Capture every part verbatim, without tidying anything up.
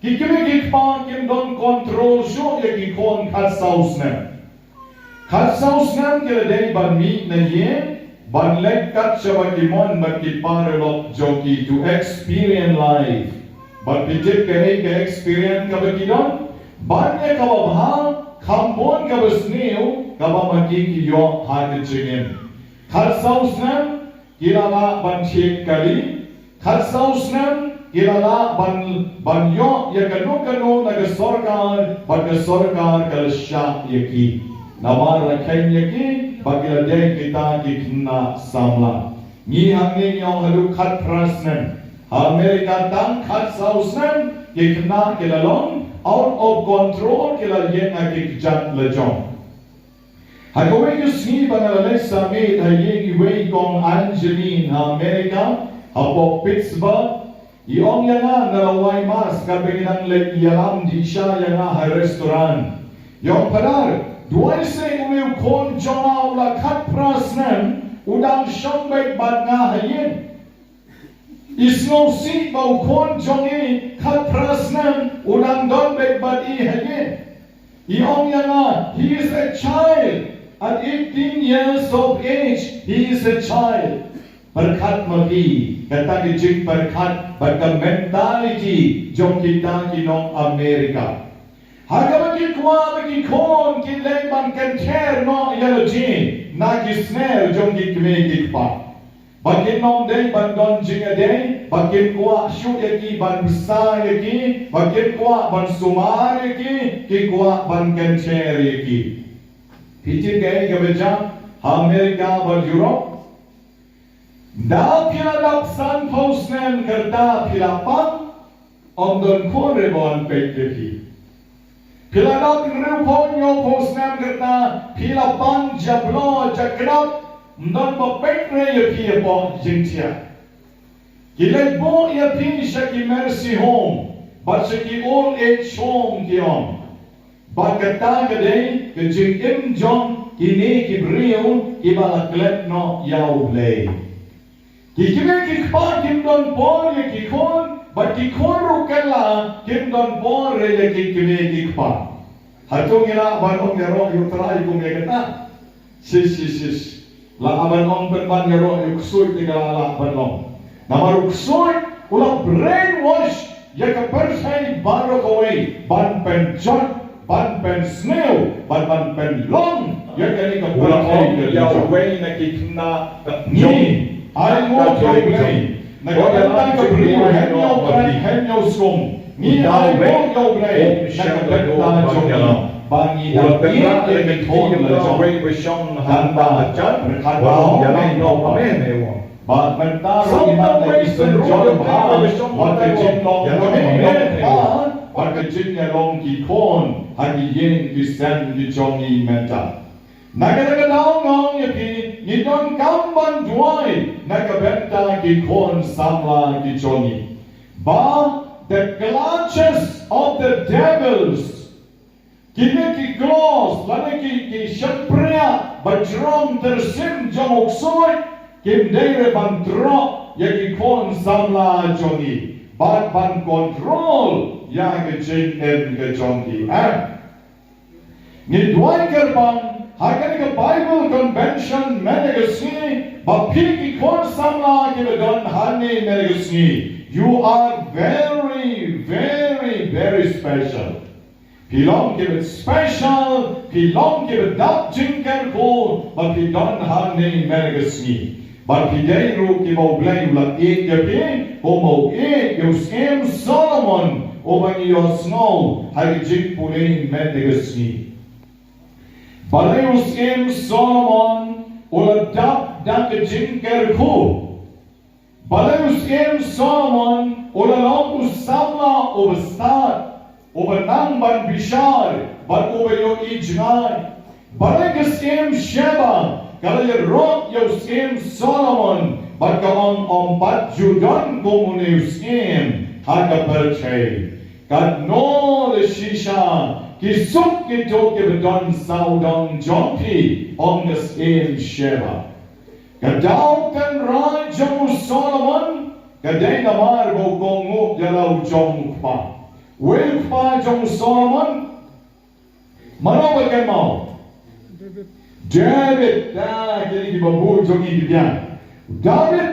Ki kmie ki kpa kim don control shuh ïa ki khun khatsaw snem. Khatsaw snem ki la dei ban mih na ïing, ban leit kat shaba ki mon bad ki paralok jong ki, to experience life. Bad phi tip kaei ka experience kaba ki don? Ban ïa kaba bha, kham bun kaba sniew kaba ma ki ki ïoh ha ka jingim. Khatsaw snem ki la lah ban thied kali. Khatsaw snem ki la lah ban, ban ïoh ïa kano kano na ka sorkar, bad ka sorkar ka la shah ïa ki. Namar la kheiñ ïa ki ba ki la dei kita ki khynnah samla. Ngi hangne ngi ong haduh khatphra snem. Ha America tang khatsaw snem ki khynnah ki la long out of control, ki la ïeng ha ki kjat lajong. Ha kawei ka sngi ba nga la leit sah miet ha ïing iwei i kong Angeline ha America, hapoh Pittsburgh, i ong ïa nga na lawei mass katba ngi dang leit ïalam dih sha ïa nga ha restaurant. I ong, Phadar, duwai seh une u khun jong nga u la khatphra snem, u dang shong beit bad nga ha ïing. I sngewsih ba u khun jong i khatphra snem u dang don beit bad i ha ïing. I ong ïa nga, he is a child. At eighteen years of age, he is a child. Pyrkhat ma phi, kata ka jingpyrkhat bad ka mentality jong kita ki nong America. Ha kaba ki kwah ba ki khun kin leit ban kynther noh ïa la jong ngi na ki sner jong ki kmie ki kpa. Ba kin ym dei ban don jingïadei, ba kin kwah shuh ïa ki ban bsa ïa ki, ba kin kwah ban sumar ïa ki, ki kwah ban kynther ïa ki. Phi tip kaei kaba jia ha America bad Europe? Da phi la dap sanphew snem kata phi la pang, ym don khun re ba wan peit ïa phi. Phi la dap hynriewphew hynñiewphew snem kata phi la pang, jablo jaknap, ym don ba peit re ïa phi hapoh jingthiah. Ki leit buh ïa phi sha ki mercy home bad sha ki old age home ki ong. Bad kata ka dei ka jingim jong kine ki briew kiba la klet noh ïa U Blei. Ki kmie ki kpa kim don por ïa ki khun, bad ki khun ruh kylla kim don por ïa ki kmie ki kpa. Hato ngi lah ban ong ïaroh ïa U Trai kum ïa kata? Shish, shish, shish. Lah ban ong pynban ïaroh ïa u ksuid, te ka lah ban ong. Namar u ksuid u la brainwash ïa ka pyrthei baroh kawei ban pynjot, ban pynsniew, ban, ban pynlong ïa kane ka pyrthei ka jong ngi. Ai nguh ïa U Blei na ka bynta ka briew hynñiew kynrad hynñiew skum. Ngi ai nguh ïa U Blei na ka bynta jong ngi ba ngi dang ïeit ïa ki khun la jong. Tang ba pyrkhat ba ong, amen. Bad mynta ruh i man la i synjor bha wat ka jinglong kmie kpa, wat ka jingïalong ki khun ha ki ïing ki sem ki jong ngi mynta. Na kata ka daw nga ong ïa phi, ngi donkam ban duwai na ka bynta ki khun samla ki jong ngi. Ba the clutches of the devils, kine ki claws lane ki, ki shympriah ba jrong tyrsim jong u ksuid, kim dei re ban troh ïa ki khun samla jong ngi bad ban control ïa ka jingim ka jong ki. Eh? Ngi duwai kyrpang ha kane ka Bible convention mynne ka sngi, ba phi ki khun samla kiba don hangne mynne ka sngi, you are very, very, very special. Phi long kiba special, phi long kiba dap jingkyrkhu ba phi don hangne mynne ka sngi. Bad phi dei ruh kiba U Blei u la ïeit ïa phi, kumba u ïeit ïa u Syiem Solomon uba ngi ïohsngew ha ka jingpule mynne ka sngi. Balei u Syiem Solomon u la dap da ka jingkyrkhu? Balei u Syiem Solomon u la long u samla uba stad, uba nang ban bishar bad uba ïohi jngai? Balei ka Syiem Sheba ka la ïaroh ïa u Syiem Solomon bad ka ong, ym pat ju don kum une u syiem ha ka pyrthei? Katno la shisha ki suk kito kiba don sawdong jong phi, ong ka Syiem Sheba. Ka daw tynrai jong u Solomon Ka dei namar ba u kohnguh ïa la u jong u kpa. Uei u kpa jong u Solomon? Mano ba kynmaw? David. Da kine kiba bun jong ngi ki biang. David.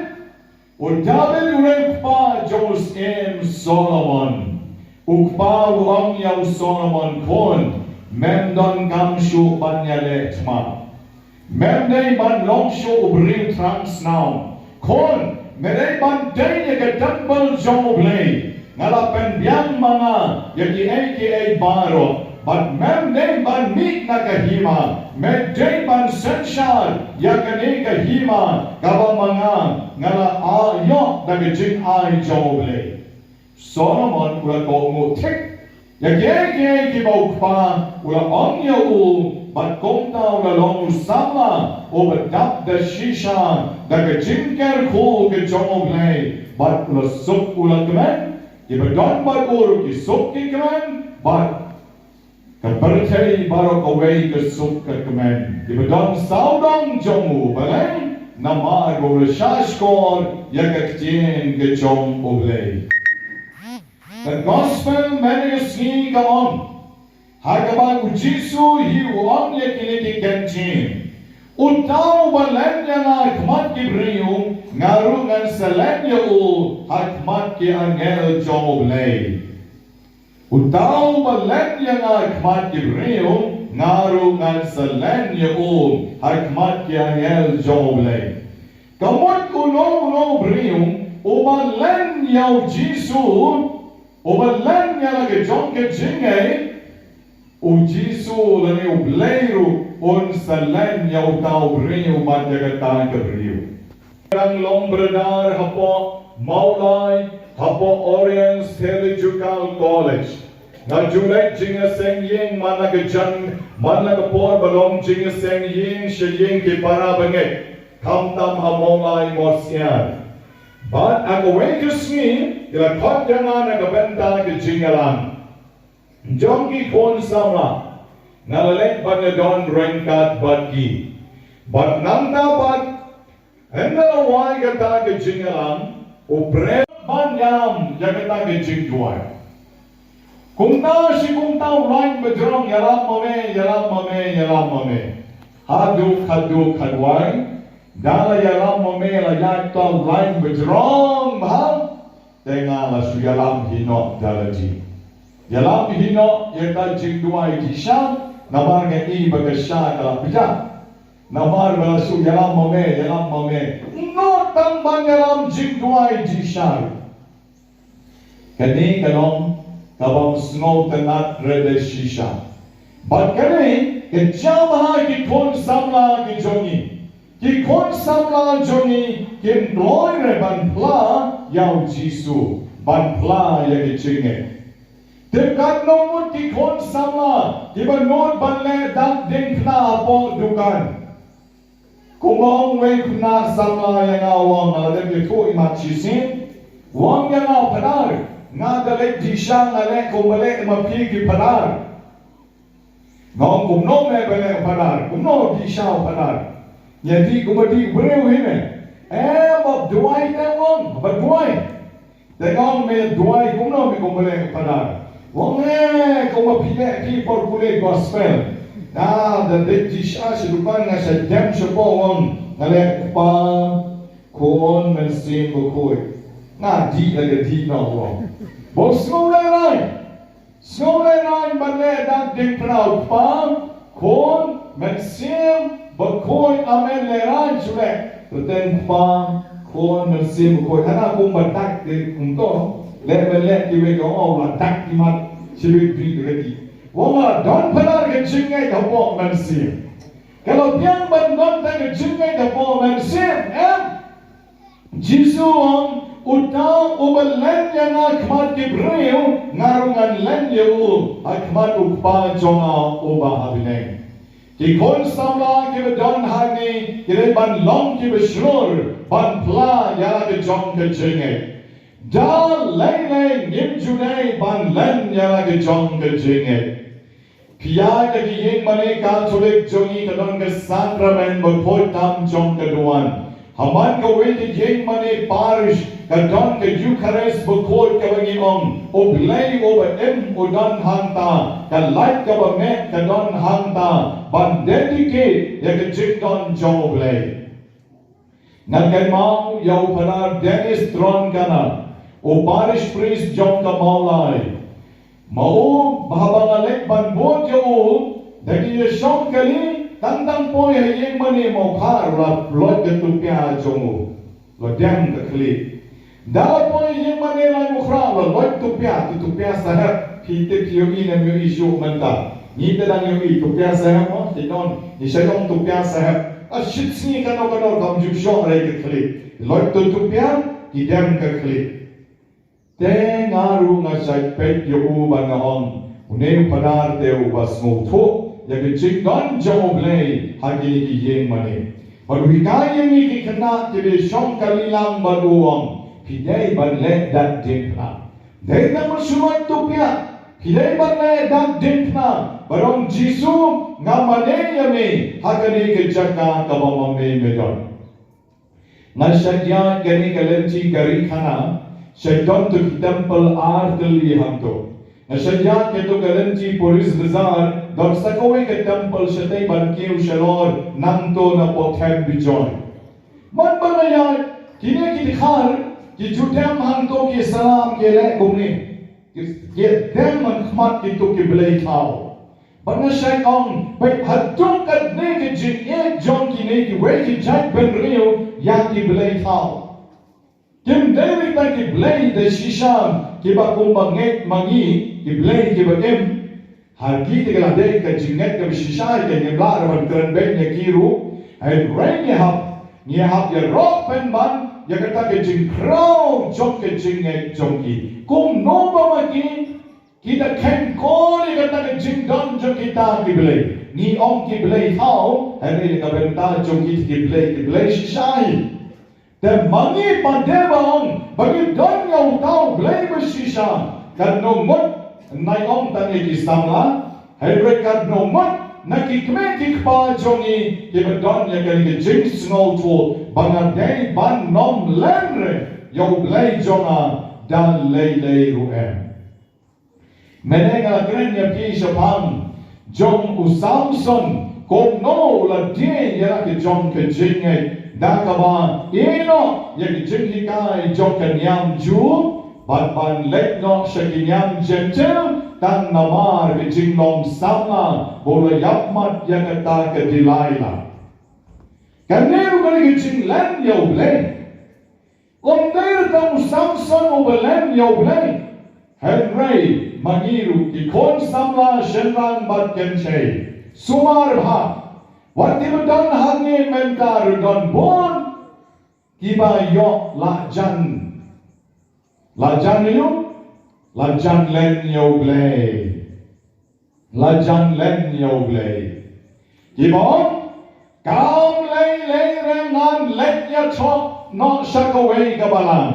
U David u dei u kpa jong u syiem Solomon. U kpa u ong ïa u Solomon, khun, mem donkam shuh ban ïaleh thma. Mem dei ban long shuh u briew thrang snaw. Khun, me dei ban dei ïa ka templ jong U Blei. Nga la pynbiang ma nga ïa kiei kiei baroh. Bad mem dei ban mih na ka hima. Me dei ban synshar ïa kane ka hima kaba ma nga nga la ïoh da ka jingai jong U Blei. Solomon u la kohnguh thik ïa kiei kiei kiba u kpa u la ong ïa u, bad kumta u la long u samla uba dap da shisha da ka jingkyrkhu ka jong U Blei, bad u la suk u la kmen, kiba don bad u ruh ki suk ki kmen, bad ka pyrthei baroh kawei ka suk ka kmen. Kiba don sawdong jong u, balei? Namar ba u la shahshkor ïa ka ktien ka jong U Blei. Ka gospel mynne ka sngi ka ong, ha kaba u Jisu hi u ong ïa kine ki ktien, uta uba len ïa nga ha khmat ki briew, nga ruh ngan sa len ïa u ha khmat ki angel jong U Blei. Uta uba len ïa nga ha khmat ki briew, nga ruh ngan sa len ïa u ha khmat ki angel jong U Blei. Ka mut uno uno u briew uba len ïa u Jisu, uba len ïa la ka jong ka jingngeit, u Jisu lane U Blei ruh un sa len ïa uta u briew bad ïa kata ka briew. Dang long brother hapoh Mawlai, hapoh Oriens Theological College. Nga ju leit jingïaseng ïing man la ka jan, man la ka por ba long jingïaseng ïing sha ïing ki para bangeit, khamtam ha Mawlai Mawsiar. Bad ha kawei ka sngi ki la khot ïa nga na ka bynta ka jingïalang jong ki khun samla. Nga la leit ban ïadon ryngkat bad ki. Bad nangta pat, hynda la wai kata ka jingïalang, u briew ban ïam ïa kata ka jingduwai. Kumta shi kumta u lain bajrong, ïalam ma me, ïalam ma me, ïalam ma me. Haduh haduh khatwai, da la ïalam ma me la ïaid uta u lain bajrong bha. Te nga la shu ïalam hi noh da lade. Ïalam hi noh ïa ka jingduwai jingshisha, namar nga i ba ka sha ka la pjah. Namar ba la shu ïalam ma me, ïalam ma me. Ym nud tang ban ïalam jingduwai jingshisha. Kane ka long kabym sngewtynnad re da shisha. Bad kane ka jia bha ha ki khun samla ki jong ngi. Ki khun samla jong ngi kim kloi re ban phla ïa u Jisu, ban phla ïa ka jingngeit. Te katno ngut ki khun samla kiba nud ban leh dak diengphna hapoh dukan. Kumba ong uwei u khynnah samla ïa nga, u ong, nga la dep ïathuh i mat shisien. U ong ïa nga, Phadar, nga da leit dih sha, nga leh kumba leh ma phi ki phadar. Nga ong, kumno me ba leh phadar? Kumno dih sha phadar? Nga dih kumba dih briew hi me. Eh, ba duwai te, u ong, ba duwai. Te nga ong, me duwai kumno me kumba leh phadar? U ong, eh, kumba phi leh phi por pule gospel. Nga da leit dih sha sha dukan, nga sa jem shapoh, u ong, nga leh, Kpa, Khun, Mynsiem Bakhuid. Nga dih la ka dih noh, u ong. Ba u sngew lehraiñ. Sngew lehraiñ ban leh dak diengphna, Kpa, Khun, Mynsiem Bakhuid, amen, lehraiñ shu leh. Kyrteng Kpa, Khun, Mynsiem Bakhuid. Hana kumba dak te kumto. Leh ban leh kiwei ki ong, oh, la dak ki mat, shu leh dih la ka dih. U ong, la don phadar ka jingngeit hapoh mynsiem. Ka la biang ban don ta ka jingngeit hapoh mynsiem, em? Jisu u ong, uta uba len ïa nga ha khmat ki briew, nga ruh ngan len ïa u ha khmat u Kpa jong nga uba ha bneng. Ki khun samla kiba don hangne ki dei ban long kiba shlur ban phla ïa la ka jong ka jingngeit. Da lei lei ngim ju dei ban len ïa la ka jong ka jingngeit. Phi ïaid ha ki ïing mane Katholik jong ngi ka don ka sakramen bakhuid tam jong ka duwan. Ha man kawei ka ïing mane parish ka don ka Eucharist bakhuid kaba ngi ong, U Blei uba im u don hangta, ka light kaba meh ka don hangta, ban dedicate ïa ka jingdon jong U Blei. Nga kynmaw ïa u Phadar Dennis Tronkana, u parish priest jong ka Mawlai. Ma u, haba nga leit ban bud ïa u, da ki ïa shong kali, tang tang poi ha ïing mane ma u kha ruh la loit ka tupia jong u. La dem ka khlieh. Da la poi ha ïing mane Laitumkhrah la loit tupia, tu tupia sahep, phi tip phi ïohi ne em ïohi shuh mynta. Ngi te dang ïohi tupia sahep mo, te don, ngi shah ong tupia sahep. A shit sngi kano kano kam ju shoh re ka khlieh. Loit tu tupia, ki dem ka khlieh. Te nga ruh nga shait peit ïa u ba nga ong, une u Phadar te uba sngewthuh ïa ka jingdon jong U Blei ha kine ki ïing mane. Bad u hikai ïa ngi ki khynnah kiba shong kali lang bad u ong, phi dei ban leh dak diengphna. Dei tang ban shu loit tupia, phi dei ban leh dak diengphna. Bad ong Jisu, nga mane ïa me ha kane ka jaka kaba ma me me don. Nga shait ïaid kane ka lynti kari khana, shait don tu ki temple ar tylli hangto. Nga shait ïaid katu ka lynti Police Bazar, don sa kawei ka temple shatei ban kiew shalor nangto na Pothem Bijoy. Man ba nga ïaid, kine ki dkhar, ki ju dem hangto ki salam ki leh kumne. Ki, ki dem man khmat kitu ki blei thaw. Bad nga shait ong, bad haduh katne ka jingïeit jong kine kiwei ki jait bynriew ïa ki blei thaw. Kim dei ruh tang ki blei da shisha kiba kumba ngeit ma ngi, ki blei kiba im. Ha ki te ka la dei ka jingngeit kaba shisha ka ngim lah ruh ban kren beiñ ïa ki ruh. Hynrei ngi hap, ngi hap ïaroh pynban ïa kata ka jingkhraw jong ka jingngeit jong ki. Kumno ba ma ki Ki da kheiñ kor ïa kata ka jingdon jong kita ki blei. Ngi ong ki blei thaw, hynrei ka bynta jong kita ki blei, ki blei shisha hi. Te ma ngi pat dei ba ong, ba ngi don ïa uta u Blei ba shisha. Katno ngut, nai ong tang ïa ki samla, hynrei katno ngut na ki kmie ki kpa jong ngi, kiba don ïa kane ka jingsngewthuh, ba nga dei ban nym len re ïa u Blei jong nga da lei lei ruh em. Mynne nga la kren ïa phi shaphang jong u Samson, kumno u la die ïa la ka jong ka jingngeit da kaba ïehnoh ïa ka jinghikai jong ka niam Ju, bad ban leit noh sha ki niam Jentil, tang namar ka jinglong samla ba u la ïap mat ïa kata ka Delilah. Kane ruh ka dei ka jinglen ïa u Blei. Um dei ruh tang u Samson uba len ïa u Blei. Hynrei ma ngi ruh ki khun samla shynrang bad kynthei, sumar bha. Wat kiba don hangne mynta ruh don bun kiba ïoh la jan. La jan ïa u, la jan len ïa u Blei. La jan len ïa u Blei. Kiba ong, kam lei lei re ngan leit ïathoh noh sha kawei ka balang.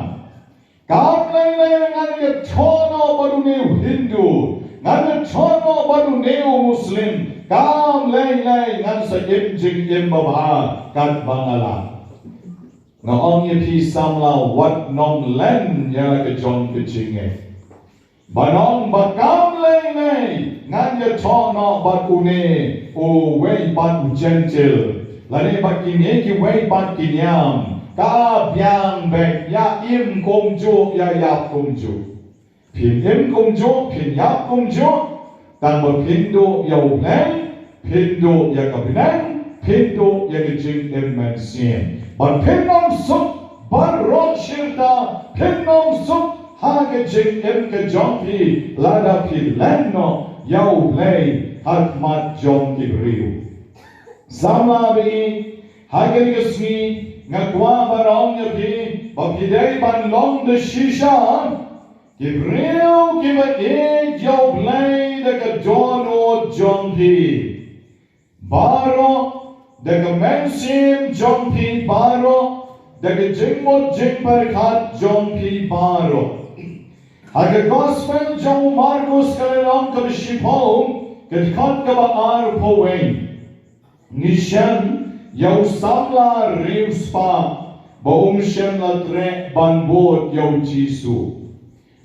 Kam lei lei re ngan ïathoh noh bad une u Hindu. Ngan ïathoh noh bad une u Muslim. Kam lei lei ngan sa im jingim babha katba nga lah. Nga ong ïa phi samla wat nym len ïa la ka jong ka jingngeit. Ban ong ba kam lei lei ngan ïathoh noh bad une uwei pat u Jentil. Lane bad kine kiwei pat ki niam. Ka biang beit, ïa im kumjuh, ïa ïap kumjuh. Phin im kumjuh, phin ïap kumjuh. Tang ba phin duh ïa u Blei, phin duh ïa ka bneng, phin duh ïa ka jingim mynsiem. Bad phin nym suk baroh shirta, phin nym suk ha ka jingim ka jong phi, lada phi len noh ïa u Blei ha khmat jong ki briew. Samla ba ïeit, ha kane ka sngi nga kwah ban ong ïa phi ba phi dei ban long da shisha ki briew kiba ïeit ïa u Blei da ka dohnud jong phi baroh, da ka mynsiem jong phi baroh, da ka jingmut jingpyrkhat jong phi baroh. Ha ka Gospel jong u Markus ka lynnong kaba shiphew, ka dkhot kaba arphew wei. Ngi shem ïa u samla riewspah ba um shym la treh ban bud ïa u Jisu.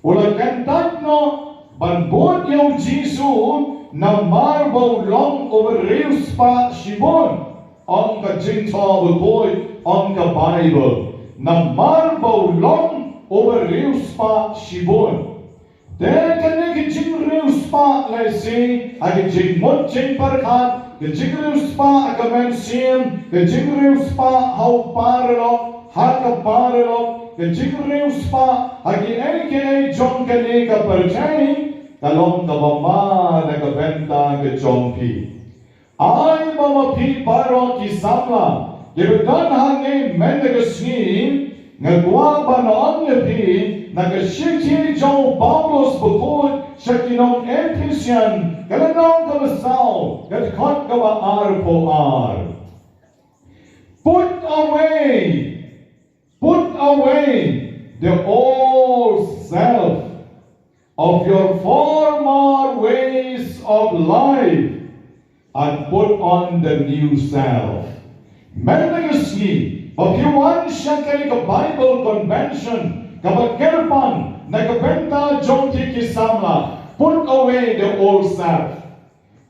U la kyntait noh ban bud ïa u Jisu namar ba u long u riewspah shibun. Ong ka jingthoh bakhuid, ong ka Baibl, namar ba u long u riewspah shibun. Te kane ka jingriewspah lehse ha ka jingmut jingpyrkhat, ka jingriewspah ha ka mynsiem, ka jingriewspah ha u paralok ha ka paralok, ka jingriewspah ha kiei kiei jong kane ka pyrthei, ka long kaba ma na ka bynta ka jong phi. Ai ba ma phi baroh ki samla kiba don hangne mynta ka sngi, nga kwah ban ong ïa phi na ka shithi jong u Paulus bakhuid sha ki nong Ephesian, ka lynnong kaba saw, ka dkhot kaba arphew ar. Put away, put away the old self of your former ways of life and put on the new self. Mynta ka sngi, ba phi wan sha kane ka Bible convention, kaba kyrpang na ka bynta jong phi ki samla, put away the old self.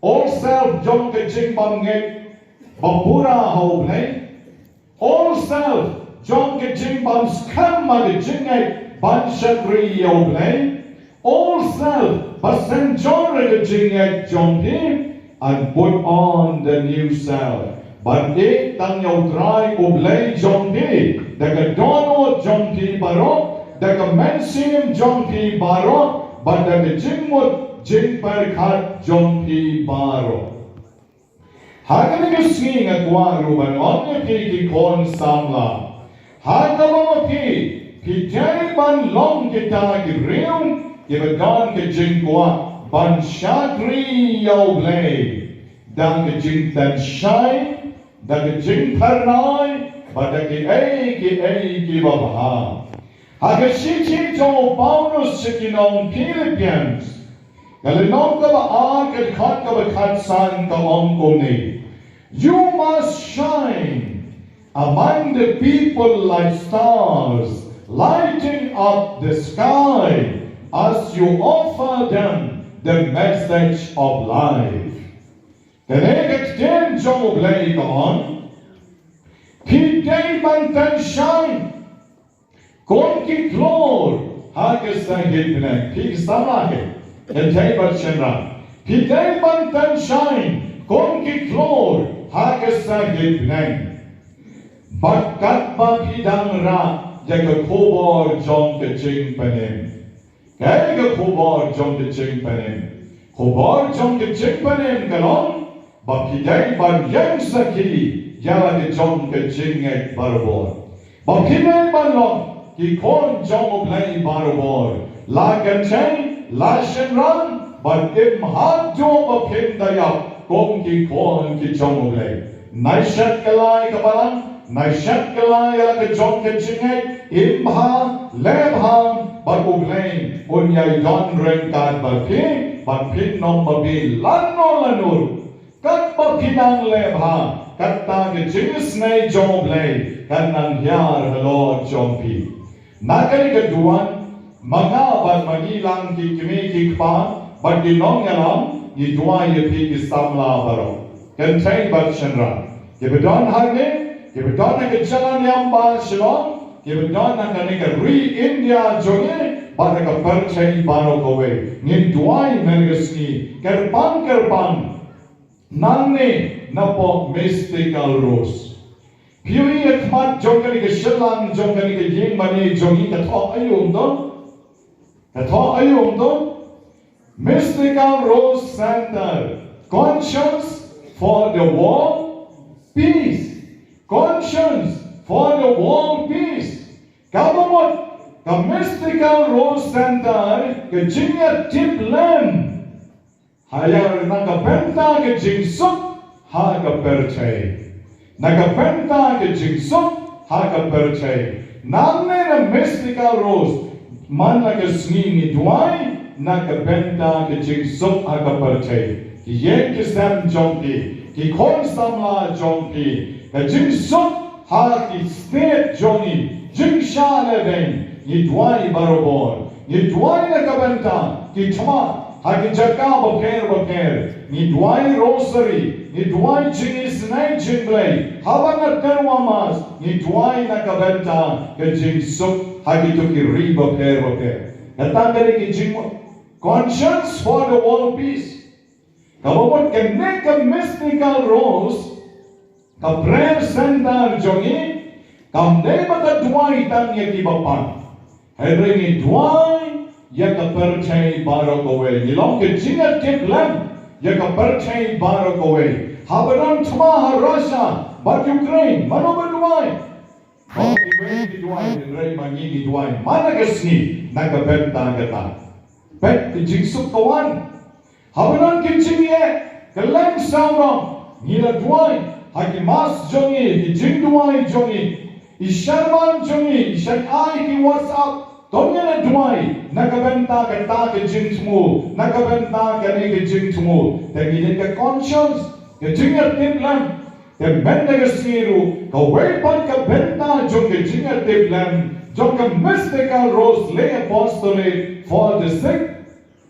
Old self jong ka jingbymngeit ba pura ha U Blei. Old self jong ka jingbymskhem ha ka jingngeit ban shakri ïa U Blei. Old self ba seng jong ka jingngeit jong phi, and put on the new self. Ban ïeit tang ïa U Trai U Blei jong phi da ka dohnud jong phi baroh, da ka mynsiem jong phi baroh, bad da ka jingmut jingpyrkhat jong phi baroh. Ha kane ka sngi nga kwah ruh ban ong ïa phi ki khun samla, ha kaba ma phi, phi dei ban long kita ki briew kiba don ka jingkwah ban shakri ïa U Blei da ka jingtynshai, da ka jingphyrnai, bad da kiei kiei kiba bha. Ha ka shithi jong u Paulus sha ki nong Philippians, ka lynnong kaba ar, ka dkhot kaba khatsan, ka ong kumne: You must shine among the people like stars, lighting up the sky as you offer them the message of life. Kane ka ktien jong U Blei ka ong, phi dei ban tynshai kum ki klur ha ka sahit bneng. Phi ki samla hi, kynthei bad shynrang, phi dei ban tynshai kum ki klur ha ka sahit bneng. Bad katba phi dang rah ïa ka khubor jong ka jingpynim. Kaei ka khubor jong ka jingpynim? Khubor jong ka jingpynim ka long ba phi dei ban ïeng sakhi ïa la ka jong ka jingngeit barabor. Ba phi dei ban long ki khun jong U Blei barabor, la kynthei la shynrang, bad im haduh ba phin da ïap kum ki khun ki jong U Blei. Nai shet ka lai ka balang, nai shet ka lai ïa la ka jong ka jingngeit, im bha, leh bha, bad U Blei un ïai don ryngkat bad phi, bad phin ym babe lano lano. Katba phi nang leh bha, kata ka jingisynei jong U Blei kan nang hiar halor jong phi. Na kane ka duwan, ma nga bad ma ngi lang ki kmie ki kpa bad ki nongïalam, ngi duwai ïa phi ki samla baroh, kynthei bad shynrang, kiba don hangne, kiba don ha ka jaka niam ba Shillong, kiba don ha kane ka ri India jong ngi bad ha ka pyrthei baroh kawei. Ngin duwai mynta ka sngi kyrpang kyrpang nangne napoh Mystical Rose. Phi ïohi ha khmat jong kane ka shynrang, jong kane ka ïing mane jong ngi, ka thoh aïu to? Ka thoh aïu to? Mystical Rose Center, conscience for the world, peace. Conscience for the world, peace. Kaba mut ka Mystical Rose Center ka jingïatiplem ha ïa na ka bynta ka jingsuk ha ka pyrthei. Na ka bynta ka jingsuk ha ka pyrthei. Nangne na Mystical Rose, man la ka sngi ngi duwai na ka bynta ka jingsuk ha ka pyrthei. Ki ïing ki sem jong phi, ki khun samla jong phi, ka jingsuk Ha ki state jong ngi, jingshah lehbeiñ, ngi duwai barabor. Ngi duwai na ka bynta ki thma ha ki jaka bapher bapher. Ngi duwai rosary, ngi duwai jingisynei jong U Blei. Haba nga tyrwa Mass, ngi duwai na ka bynta ka jingsuk ha kito ki ri bapher bapher. Kata ka dei ka jing conscience for the world peace. Kaba mut kane ka mystical rose, ka prayer center jong ngi, kam dei ba ka duwai tang ïa kiba pang. Hynrei ngi duwai ïa ka pyrthei baroh kawei. Ngi long ka jingïatiplem ïa ka pyrthei baroh kawei. Haba don thma ha Russia bad Ukraine, mano ba duwai? Oh, kiwei ki duwai, hynrei ma ngi ngi duwai man la ka sngi na ka bynta kata. Peit ka jingsuk ka wan. Haba don ka jingeh, ka leng sawdong, ngi la duwai ha ki Mass jong ngi, ki jingduwai jong ngi, i sermon jong ngi, i shait ai ki WhatsApp. To ngin ïa duwai na ka bynta kata ka jingthmu, na ka bynta kane ka jingthmu. Te ngi dei ka conscience, ka jingïatiplem. Te mynta ka sngi ruh, kawei pat ka bynta jong ka jingïatiplem jong ka mystical rose lay apostolate for the sick.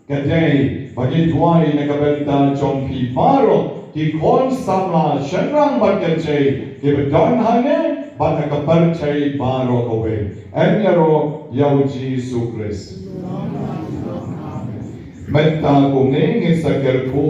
Ka dei ba ngi duwai na ka bynta jong phi baroh, ki khun samla shynrang bad kynthei kiba don hangne bad na ka pyrthei baroh kawei. Yn ïaroh ïa U Jisu Khrist. Mynta kumne ngin sa kyrkhu.